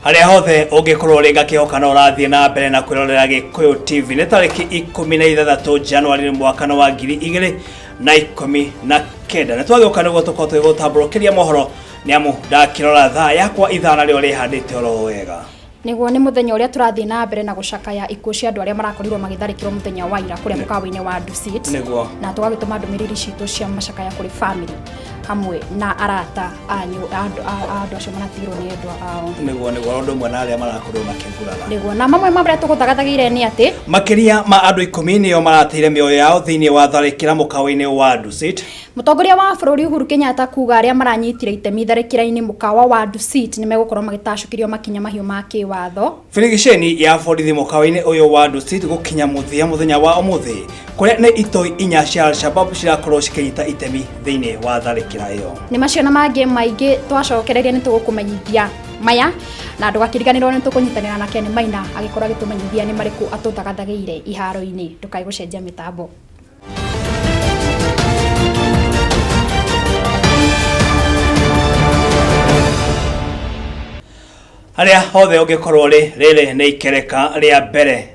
Harĩa hothe ũngĩkorwo ũrĩ, ngakĩhoka no ũrathiĩ na mbere na kwĩrorera Gĩkũyũ TV. Nĩ tarĩki 16 Januari mwaka wa 2019. Nĩ twagĩũka nĩguo tũkorwo tũgĩgũtambũrũkĩria mohoro, nĩ amu ndakĩrora thaa yakwa ithaa narĩo rĩhandĩte oro wega. Nĩguo, nĩ mũthenya ũrĩa tũrathiĩ na mbere na gũcakaya ikuũ cia andũ arĩa marakorirwo magĩtharĩkĩrwo mũthenya wa ira kũrĩa mũkawa-inĩ wa Dusit. Na tũgagĩtũma ndũmĩrĩri citũ cia macakaya kũrĩ family hamwe na arata a andũ acio maratigirwo nĩ endwa ao. Nĩguo, ũndũ ũmwe na arĩa marakorirwo makĩgurara. Nĩguo, na mamwe ma marĩa tũgũthagathagĩire nĩ atĩ makĩria ma andũ 10 nĩo marateire mĩoyo yao thĩinĩ wa tharĩkĩra mũkawa-inĩ wa Dusit. Mũtongoria wa bũrũri Uhuru Kenyatta kuga arĩa maranyitire itemi tharĩkĩra-inĩ mũkawa wa Dusit nĩ megũkorwo magĩtacũkĩrio makinya mahiũ ma kĩwatho. Birigiceni ya borithi mũkawa-inĩ ũyũ wa Dusit gũkinya mũthia mũthenya wa ũmũthĩ, kũrĩa nĩ itoi 4 cia Al-Shabab cirakorwo cikĩnyita itemi thĩinĩ wa tharĩkĩra ĩyo. Nĩ macio na mangĩ maingĩ twacokereria nĩ tũgũkũmenyithia maya, na ndũgakĩriganĩrwo nĩ tũkũnyitanĩra na Ken Maina agĩkorwo agĩtũmenyithia nĩ marĩkũ atũthagathagĩire iharo-inĩ. Ndũkae gũcenjia mĩtambo. Harĩa hothe ũngĩkorwo rĩ, rĩrĩ nĩ ikereka rĩa mbere.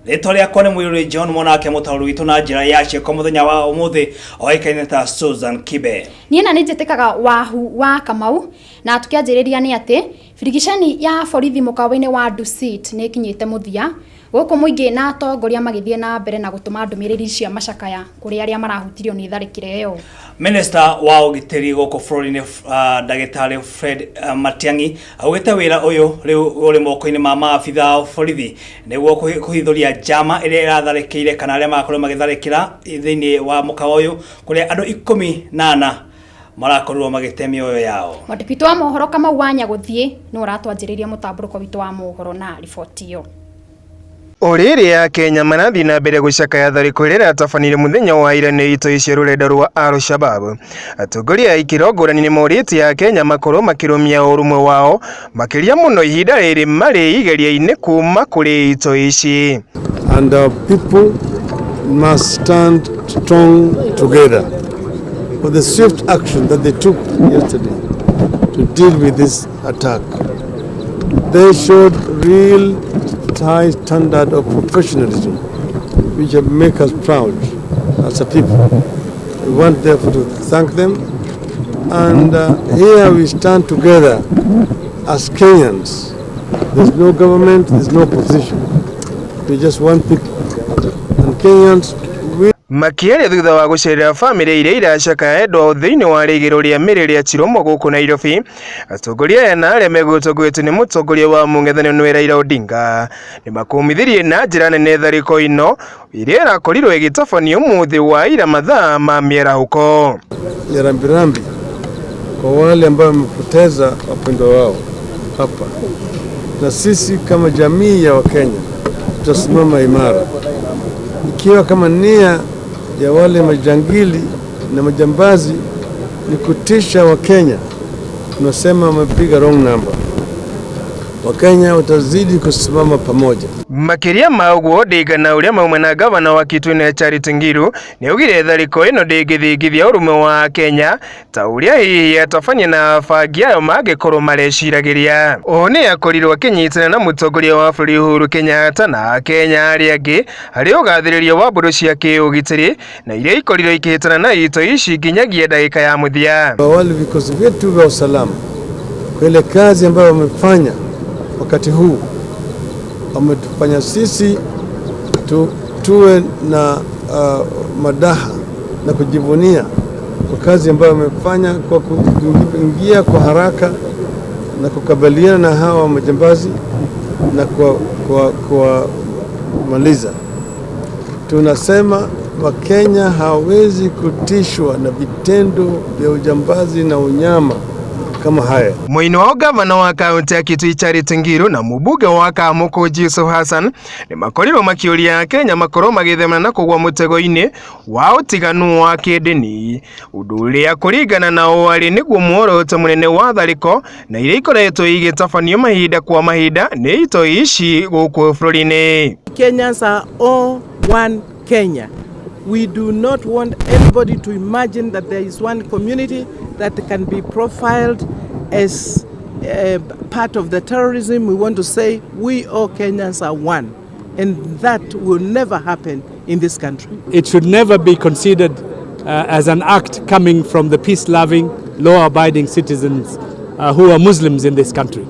Rĩtwa rĩakwa nĩ Mũirũrĩ John Mwanake, mũtaũri witũ na njĩra ya ciĩko mũthenya wa ũmũthĩ oĩkaine ta Susan Kibe. Niĩ na nĩ njĩtĩkaga wahu wa Kamau, na tũkĩanjĩrĩria nĩ atĩ birigiceni ya borithi mũkawa-inĩ wa Dusit nĩ ĩkinyĩte mũthia, gũkũ mũingĩ na atongoria magĩthiĩ na mbere na gũtũma ndũmĩrĩri cia macakaya kũrĩ arĩa marahutirio nĩ tharĩkĩra ĩyo. Minista wa ũgitĩri gũkũ bũrũri-inĩ, ndagĩtarĩ Fred Matiang'i augĩte wĩra ũyũ rĩu ũrĩ moko-inĩ ma maabitha a borithi nĩguo kũhithũria njama ĩrĩa ĩratharĩkĩire kana arĩa marakorwo magĩtharĩkĩra thĩinĩ wa mũkawa ũyũ, kũrĩa andũ 14 marakorirwo magĩte mĩoyo yao. Mwandĩki witũ wa mohoro Kamau wa Nyagũthiĩ nĩwe ũratwanjĩrĩria mũtambũrũko witũ wa mohoro na riboti ĩyo. O rĩrĩ Akenya marathiĩ na mbere gũcakaya tharĩko ĩrĩa ĩratabanire mũthenya wa ira nĩ itoi cia rũrenda rwa Al-Shabab. Atongoria a ikĩro ngũrani nĩ morĩtie Akenya makorwo makĩrũmia ũrũmwe wao makĩria mũno ihinda rĩrĩ marĩ igeria-inĩ kuma kũrĩ itoi ici. And our people must stand strong together for the swift action that they took yesterday to deal with this attack. They showed real high standard of professionalism, which make us proud as a people. We want therefore to thank them. And here we stand together as Kenyans. There's no government, there's no opposition. We just want people. And Kenyans, we Makĩaria thutha wa gũcerera bamĩrĩ iria iracakaya endwa ao thĩinĩ wa rĩgĩro rĩa mĩrĩ rĩa Chiromo gũkũ Nairobi, atongoria aya na arĩa megũtongoretio nĩ mũtongoria wa mũng'ethanĩro nĩwe Raila Odinga nĩ makũmithirie na njĩra nene tharĩko ĩno ĩrĩa ĩrakorirwo ĩgĩtabanio ũmũthĩ wa ira mathaa ma mĩarahũko. Ya rambirambi kwa wale ambao wamepoteza wapendwa wao hapa, na sisi kama jamii ya Wakenya tutasimama imara, ikiwa kama nia ya wale majangili na majambazi ni kutisha Wakenya, tunasema wamepiga wrong number. Wakenya watazidi kusimama pamoja. Makĩria ma ũguo, Odinga na ũrĩa mauma na gavana wa Kitui Charity Ngilu nĩaugire tharĩko ĩno ndĩngĩthingithia ũrũmwe wa Kenya ta ũrĩa hihi atabania na abangi ayo mangĩkorwo mareciragĩria. Oho nĩ akorirwo akĩnyitana na mũtongoria wa bũrũri Uhuru Kenyatta na Akenya arĩa angĩ harĩ ũgathĩrĩria wa mbũtũ cia kĩũgitĩri na iria ikorirwo ikĩhĩtana na itoi ici nginyagia ndagĩka ya mũthia. Wale vikosi vyetu vya usalama kwa ile kazi ambayo wamefanya wakati huu, wametufanya sisi tuwe na madaha na kujivunia kwa kazi ambayo wamefanya kwa kuingia kwa haraka na kukabiliana na hawa majambazi na kuwamaliza. Tunasema Wakenya hawawezi kutishwa na vitendo vya ujambazi na unyama kama haya. Mwena wa gavana wa kaunti ya Kitui Charity Ngilu na mũmbunge wa Kamukunji Yusuf Hassan nĩ makorirwo makĩũria Akenya makorwo magĩthemana na kũgwa mũtego-inĩ wa ũtiganu wa kĩndini, ũndũ ũrĩa kũringana na arĩ nĩguo muoroto mũnene wa tharĩko na iria ikoretwo igĩtabanio mahinda kwa mahinda nĩ itoi ici gũkũ bũrũri-inĩ. Kenyans are all one Kenya. We do not want anybody to imagine that there is one community that can be profiled as part of the terrorism. We want to say we all Kenyans are one, and that will never happen in this country. It should never be considered as an act coming from the peace-loving, law-abiding citizens who are Muslims in this country.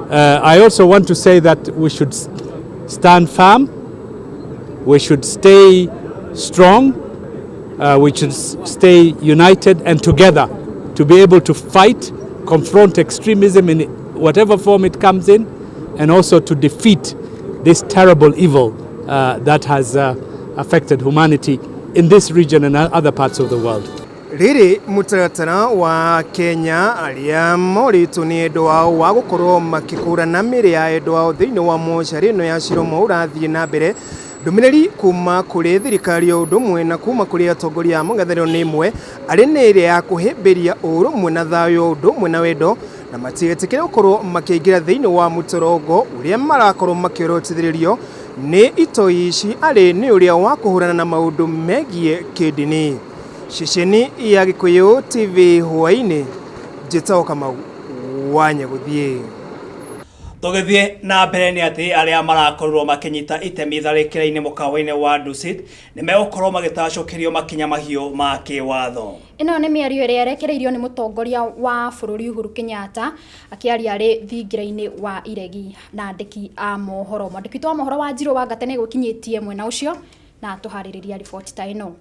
I also want to say that we should stand firm, we should stay strong, we should stay united and together to be able to fight, confront extremism in whatever form it comes in, and also to defeat this terrible evil that has affected humanity in this region and other parts of the world. Rĩrĩ mũtaratara wa Kenya arĩa morĩtwo nĩ endwa ao wa gũkorwo makĩkũrana mĩĩrĩ ya endwa ao thĩinĩ wa mocarĩ ĩno ya Chiromo ũrathiĩ na mbere. Ndũmĩrĩri kuma kũrĩ thirikari o ũndũ ũmwe na kuma kũrĩ atongoria a mũng'ethanĩro nĩ ĩmwe arĩ nĩ ĩrĩa ya kũhĩmbĩria ũrũmwe na thayũ ũndũ ũmwe na wendo na matigetĩkĩre gũkorwo makĩingĩra thĩinĩ wa mũtorongo ũrĩa marakorwo makĩorotithĩrĩrio nĩ itoi ici arĩ nĩ ũrĩa wa kũhũrana na maũndũ megiĩ kĩndini. Ceceni ya Gĩkũyũ TV hwaĩ-inĩ, njĩtagwo Kamau wa Nyagũthiĩ. Tũgĩthiĩ na mbere nĩ atĩ arĩa marakorirwo makĩnyita itemi tharĩkĩra-inĩ mũkawa-inĩ wa Dusit nĩ megũkorwo magĩtacũkĩrio makinya mahiũ ma kĩwatho. Ĩno nĩ mĩario ĩrĩa ĩrekereirio nĩ mũtongoria wa bũrũri Uhuru Kenyatta akĩaria arĩ thingira-inĩ wa iregi na andĩki a mohoro. Mwandĩki witũ wa mohoro wa Njirũ wa Ngate nĩ egũkinyĩtie mwena ũcio na atũharĩrĩria riboti ta ĩno.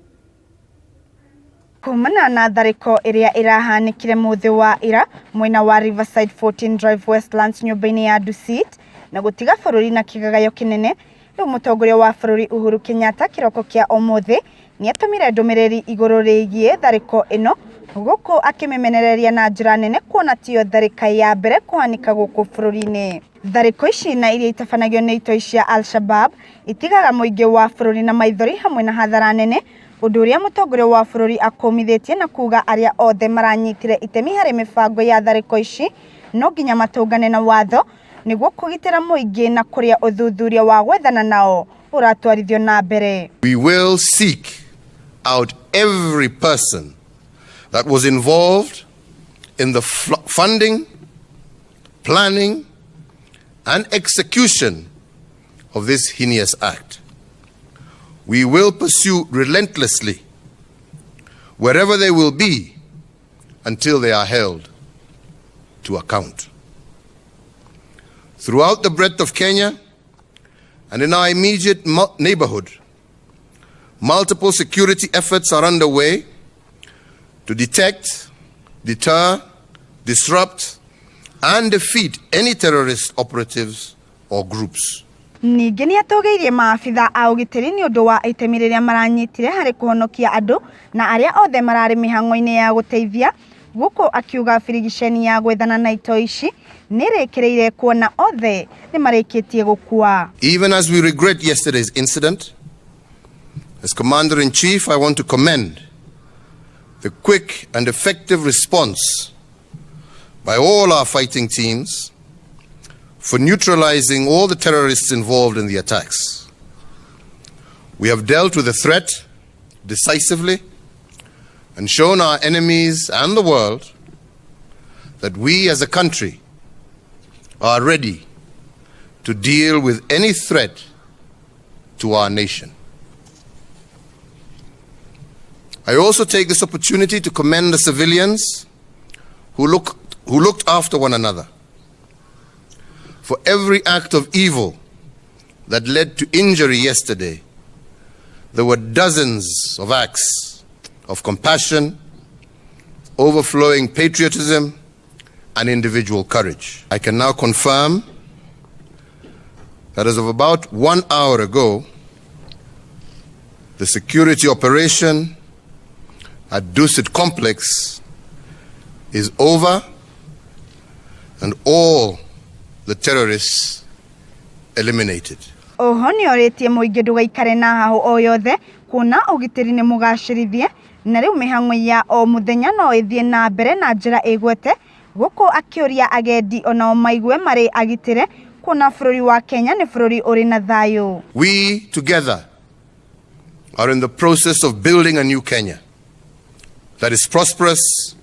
Kumana na tharĩko ĩrĩa ĩrahanĩkire mũthĩ wa ira mwena wa Riverside 14 Drive Westlands nyũmba-inĩ ya Dusit na gũtiga bũrũri na kĩgagayo kĩnene, rĩu mũtongoria wa bũrũri Uhuru Kenyatta kĩroko kĩa ũmũthĩ nĩatũmire ndũmĩrĩri igũrũ rĩgiĩ tharĩko ĩno gũkũ akĩmĩmenereria na njĩra nene kuona tiyo tharĩka ya mbere kũhanĩka gũkũ bũrũri-inĩ. Tharĩko ici na iria itabanagio nĩ itoi cia Al-Shabab itigaga mũingĩ wa bũrũri na maithori hamwe na hathara nene, ũndũ ũrĩa mũtongoria wa bũrũri akũmithĩtie na kuga arĩa othe maranyitire itemi harĩ mĩbango ya tharĩko ici no nginya matũngane na watho nĩguo kũgitĩra mũingĩ na kũrĩa ũthuthuria wa gwethana nao ũratwarithio na mbere. We will seek out every person that was involved in the funding, planning, and execution of this heinous act. We will pursue relentlessly wherever they will be until they are held to account. Throughout the breadth of Kenya and in our immediate neighborhood, multiple security efforts are underway to detect, deter, disrupt, and defeat any terrorist operatives or groups. Ningĩ nĩ atũgĩirie maabitha a ũgitĩri nĩ ũndũ wa itemi rĩrĩa maranyitire harĩ kũhonokia andũ na arĩa othe mararĩ mĩhang'o-inĩ ya gũteithia, gũkũ akiuga birigiceni ya gwethana na itoi ici nĩ ĩrĩkĩrĩire kuona othe nĩ marĩkĩtie gũkua. Even as we regret yesterday's incident, as Commander-in-Chief, I want to commend the quick and effective response by all our fighting teams for neutralizing all the terrorists involved in the attacks. We have dealt with the threat decisively and shown our enemies and the world that we as a country are ready to deal with any threat to our nation. I also take this opportunity to commend the civilians who looked after one another. For every act of evil that led to injury yesterday, there were dozens of acts of compassion, overflowing patriotism, and individual courage. I can now confirm that as of about 1 hour ago, the security operation at Dusit Complex is over and all the terrorists eliminated. Oho nĩ orĩtie mũingĩ ndũgaikare na hahũ o yothe kuona ũgitĩri nĩ mũgacĩrithie na rĩu mĩhang'o ya o mũthenya no ĩthiĩ na mbere na njĩra ĩgwete, gũkũ akĩũria agendi onao maigue marĩ agitĩre kuona bũrũri wa Kenya nĩ bũrũri ũrĩ na thayũ. We together are in the process of building a new Kenya that is prosperous,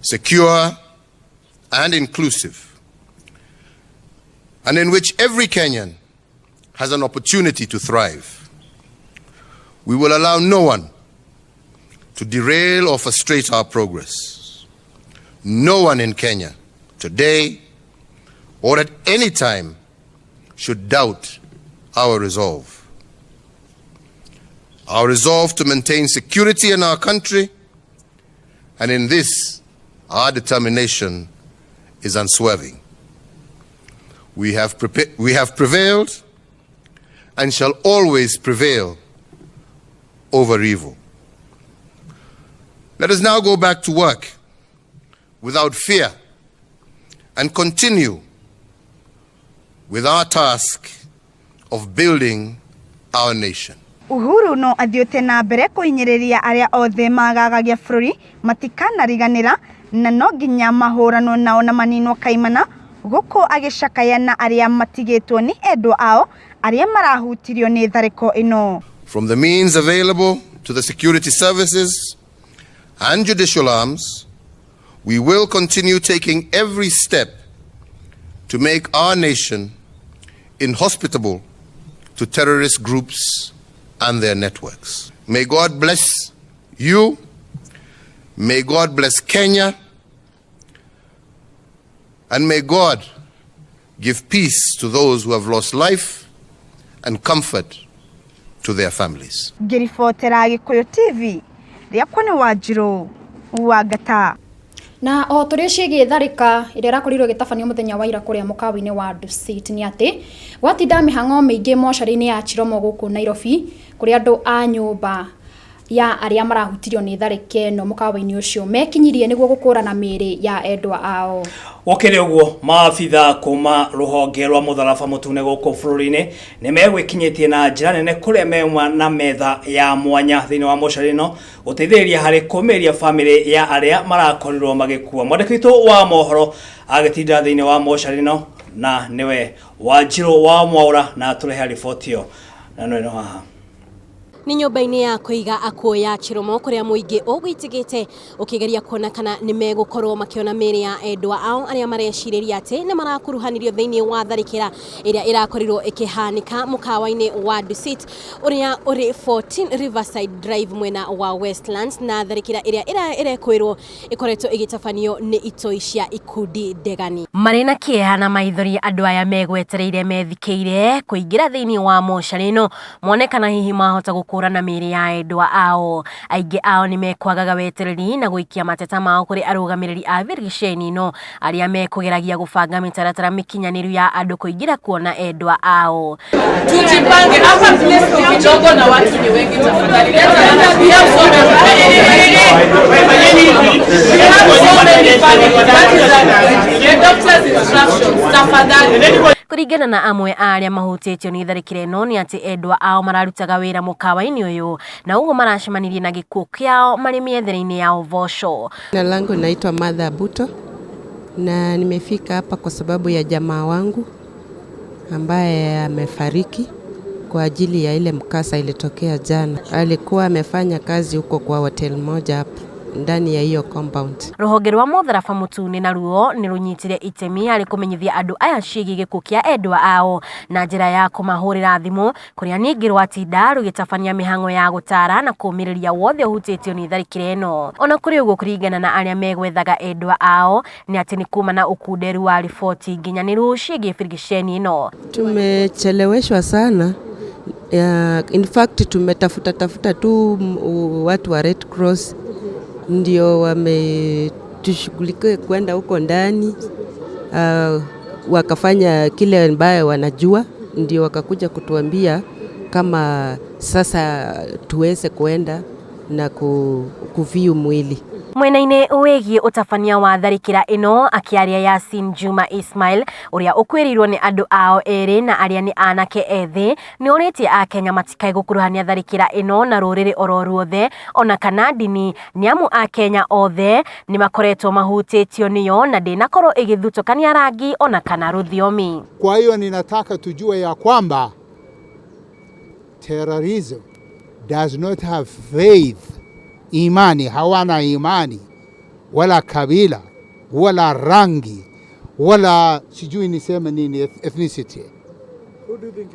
secure, and inclusive, and in which every Kenyan has an opportunity to thrive. We will allow no one to derail or frustrate our progress. No one in Kenya today or at any time should doubt our resolve. Our resolve to maintain security in our country, and in this, our determination is unswerving. We have prevailed and shall always prevail over evil. Let us now go back to work without fear and continue with our task of building our nation. Uhuru no athiĩte na mbere kũhinyĩrĩria arĩa othe magagagia bũrũri matikanariganĩra na no nginya mahũranwo nao na maninwo kaimana gũkũ agĩcakaya na arĩa matigĩtwo nĩ endwa ao arĩa marahutirio nĩ tharĩko ĩno. From the means available to the security services and judicial arms, we will continue taking every step to make our nation inhospitable to terrorist groups and their networks. May God bless you. May God bless Kenya. And may God give peace to those who have lost life and comfort to their families. Ngĩribotera Gĩkũyũ TV, rĩakwa nĩ Wanjirũ wa Ngata. Na o tũrĩ ciĩgiĩ tharĩka ĩrĩa ĩrakorirwo ĩgĩtabanio mũthenya wa ira kũrĩa mũkawa-inĩ wa Dusit nĩ atĩ gwatinda mĩhang'o mĩingĩ mocarĩ-inĩ ya Chiromo gũkũ Nairobi, kũrĩa andũ a nyũmba ya arĩa marahutirio nĩ tharĩka ĩno mũkawa-inĩ ũcio mekinyirie nĩguo gũkũrana mĩĩrĩ ya endwa ao. Gũkĩrĩ ũguo, maabitha kuma rũhonge rwa mũtharaba mũtune gũkũ bũrũri-inĩ nĩ megwĩkinyĩtie na njĩra nene kũrĩa meuma na metha ya mwanya thĩinĩ wa mocarĩ ĩno gũteithĩrĩria harĩ kũmĩrĩria bamĩrĩ ya arĩa marakorirwo magĩkua. Mwandĩki witũ wa mohoro agĩtinda thĩinĩ wa mocarĩ ĩno na nĩwe Wanjirũ wa Mwaũra na atũrehe riboti ĩyo na no ĩno haha. Nĩ nyũmba-inĩ ya kũiga akuũ ya Chiromo kũrĩa mũingĩ ũgwĩtigĩte ũkĩgeria kuona kana nĩ megũkorwo makĩona mĩĩrĩ ya endwa ao arĩa marecirĩria atĩ nĩ marakuruhanirio thĩinĩ wa tharĩkĩra ĩrĩa ĩrakorirwo ĩkĩhanĩka mũkawa-inĩ wa Dusit ũrĩa ũrĩ 14 Riverside Drive mwena wa Westlands, na tharĩkĩra ĩrĩa ĩrekwĩrwo ĩkoretwo ĩgĩtabanio nĩ itoi cia ikundi ndegani. Marĩ na kĩeha na maithori, andũ aya megwetereire methikĩire kũingĩra thĩinĩ wa mocarĩ ĩno mone kana hihi mahota gũkũrana mĩĩrĩ ya endwa ao. Aingĩ ao nĩ mekwagaga wetereri na gũikia mateta mao kũrĩ arũgamĩrĩri a birigiceni ĩno arĩa mekũgeragia gũbanga mĩtaratara mĩkinyanĩru ya andũ kũingĩra kuona endwa ao. Tujipange hapa, place ni kidogo na watu ni wengi, tafadhali. We have so many We have so many families. That is the doctor's instructions. Tafadhali. Kũringana na amwe a arĩa mahutĩtio nĩ tharĩkĩra ĩno nĩ atĩ endwa ao mararutaga wĩra mũkawa-inĩ ũyũ na ũguo maracemanirie na gĩkuũ kĩao marĩ mĩethere-inĩ ya ũboco. Jina langu naitwa Martha Abuto na nimefika hapa kwa sababu ya jamaa wangu ambaye amefariki kwa ajili ya ile mkasa ilitokea jana. Alikuwa amefanya kazi huko kwa hotel moja hapo ndani ya hiyo compound. Rũhonge rwa mũtharaba mũtune naruo nĩ rũnyitire itemi harĩ kũmenyithia andũ aya ciĩgiĩ gĩkuũ kĩa endwa ao na njĩra ya kũmahũrĩra thimũ, kũrĩa ningĩ rwatinda rũgĩtabania mĩhang'o ya gũtara na kũũmĩrĩria wothe ũhutĩtio nĩ tharĩkĩra ĩno. Ona kũrĩ ũguo, kũringana na arĩa megwethaga endwa ao nĩ atĩ nĩ kuma na ũkunderu wa riboti nginyanĩru ciĩgiĩ birigiceni ĩno. Tumecheleweshwa sana. In fact, tumetafuta tafuta tu watu wa Red Cross ndio wametushughulikia kwenda huko ndani, wakafanya kile ambayo wanajua, ndio wakakuja kutuambia kama sasa tuweze kuenda na kuview mwili. Mwena-inĩ wĩgiĩ ũtabania wa tharĩkĩra ĩno, akĩaria Yasin Juma Ismail ũrĩa ũkuĩrĩirwo nĩ andũ ao erĩ na arĩa nĩ anake ethĩ nĩ orĩtie akenya matikae gũkuruhania tharĩkĩra ĩno na rũrĩrĩ oro ruothe ona kana ndini, nĩamu akenya othe nĩ makoretwo mahutĩtio nĩyo na ndĩnakorwo ĩgĩthutũkania rangi ona kana rũthiomi. Kwa hiyo ninataka tujue ya kwamba terrorism does not have faith, imani, hawana imani wala kabila wala rangi wala sijui niseme nini ethnicity.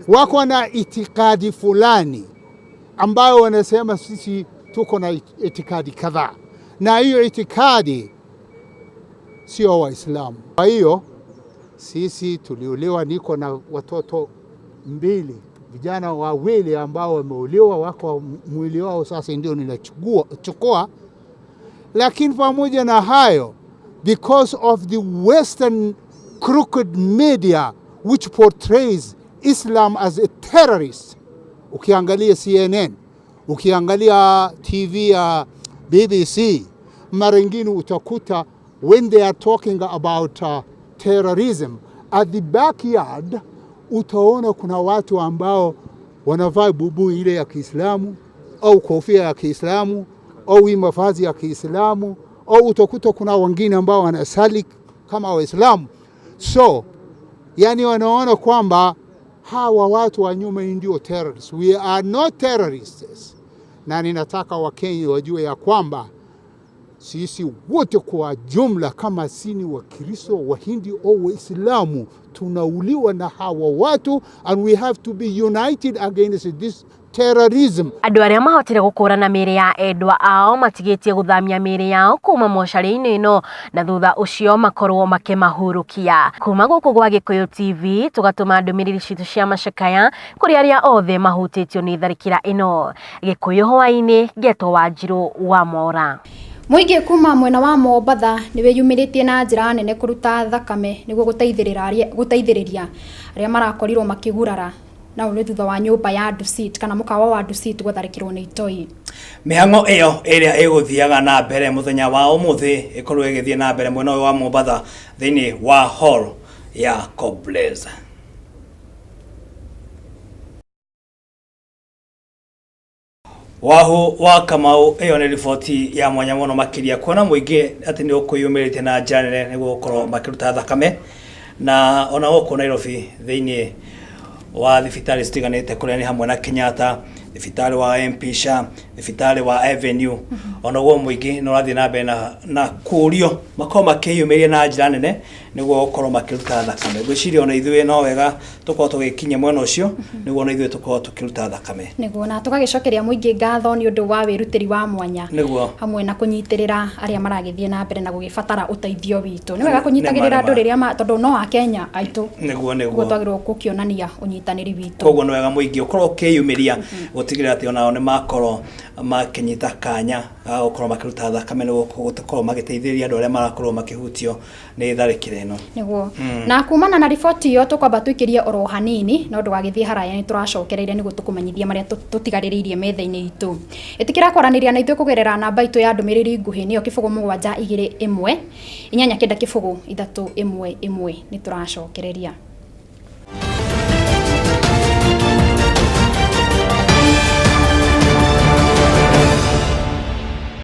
Wako na itikadi fulani ambayo wanasema sisi tuko na itikadi kadhaa, na hiyo itikadi sio Waislamu. Kwa hiyo sisi tuliuliwa, niko na watoto mbili, vijana wawili ambao wameuliwa, wako mwili wao sasa ndio ninachukua chukua. Lakini pamoja na hayo, because of the western crooked media which portrays Islam as a terrorist, ukiangalia CNN, ukiangalia TV ya BBC, mara ingine utakuta when they are talking about terrorism at the backyard, utaona kuna watu ambao wanavaa buibui ile ya Kiislamu au kofia ya Kiislamu au hii mavazi ya Kiislamu au utakuta kuna wengine ambao wanasali kama Waislamu. So yani wanaona kwamba hawa watu wa nyuma ndio terrorists. We are not terrorists. Na ninataka Wakenya wajue ya kwamba sisi wote kwa jumla, kama sini Wakristo, Wahindi au Waislamu, tunauliwa na hawa watu and we have to be united against this terrorism. Andũ arĩa mahotire gũkũrana mĩĩrĩ ya endwa ao matigĩtie gũthamia mĩĩrĩ yao kuma mocarĩ-inĩ ĩno na thutha ũcio makorwo makĩmahurukia. Kuma gũkũ gwa Gĩkũyũ TV tũgatũma ndũmĩrĩri citũ cia macakaya kũrĩ arĩa othe mahutĩtio nĩ tharĩkĩra ĩno. Gĩkũyũ hwaĩ-inĩ, Ngeto Wanjirũ wa Mora. Mũingĩ kuma mwena wa Mombatha nĩ wĩyumĩrĩtie na njĩra nene kũruta thakame nĩguo gũteithĩrĩria arĩa marakorirwo makĩgurara na ũũ nĩ thutha wa nyũmba ya Dusit kana mũkawa wa Dusit gũtharĩkĩrwo nĩ itoi. Mĩhang'o ĩyo ĩrĩa ĩgũthiaga na mbere mũthenya wa ũmũthĩ ĩkorwo ĩgĩthiĩ na mbere mwena ũyũ wa Mombatha thĩinĩ wa hall ya Cobles. Wahu wa Kamau, ĩyo nĩ riboti ya mwanya mũno makĩria kuona mũingĩ atĩ nĩ ũkwĩyumĩrĩtie na njĩra nene nĩguo gũkorwo makĩruta thakame, na ona gũkũ Nairobi thĩinĩ wa thibitarĩ citiganĩte kũrĩa nĩ hamwe na Kenyatta, thibitarĩ wa MP Shah, thibitarĩ wa Avenue, ona guo mũingĩ nĩ ũrathiĩ na mbere na kũrio makorwo makĩyumĩria na njĩra nene nĩguo gũkorwo makĩruta thakame. Ngwĩciria ona ithuĩ no wega tũkorwo tũgĩkinya mwena ũcio nĩguo ona ithuĩ tũkorwo tũkĩruta thakame. Nĩguo, na tũgagĩcokeria mũingĩ ngatho nĩ ũndũ wa wĩrutĩri wa mwanya hamwe na kũnyitĩrĩra arĩa maragĩthiĩ na mbere na gũgĩbatara ũteithio witũ. Nĩ wega kũnyitagĩrĩra andũ rĩrĩa tondũ no Akenya aitũ. Nĩguo twagĩrĩirwo gũkĩonania ũnyitanĩri witũ. Koguo nĩ wega mũingĩ ũkorwo ũkĩyumĩria gũtigĩrĩra atĩ onao nĩ makorwo makĩnyita kanya ga gũkorwo makĩruta thakame nĩguo gũkorwo magĩteithĩrĩria andũ arĩa marakorwo makĩhutio nĩ tharĩkĩra ĩno. Nĩguo. Na kumana na riboti ĩyo tũkwamba tũikĩrie oro hanini, no ndũgagĩthiĩ haraya, nĩ tũracokereire nĩguo tũkũmenyithie marĩa tũtigarĩrĩirie metha-inĩ itũ. Ĩtĩkĩra kwaranĩria na ithuĩ kũgerera namba itũ ya ndũmĩrĩri nguhĩ, nĩyo 0 7 2 1 8 9 0 3 1 1. Nĩ tũracokereria.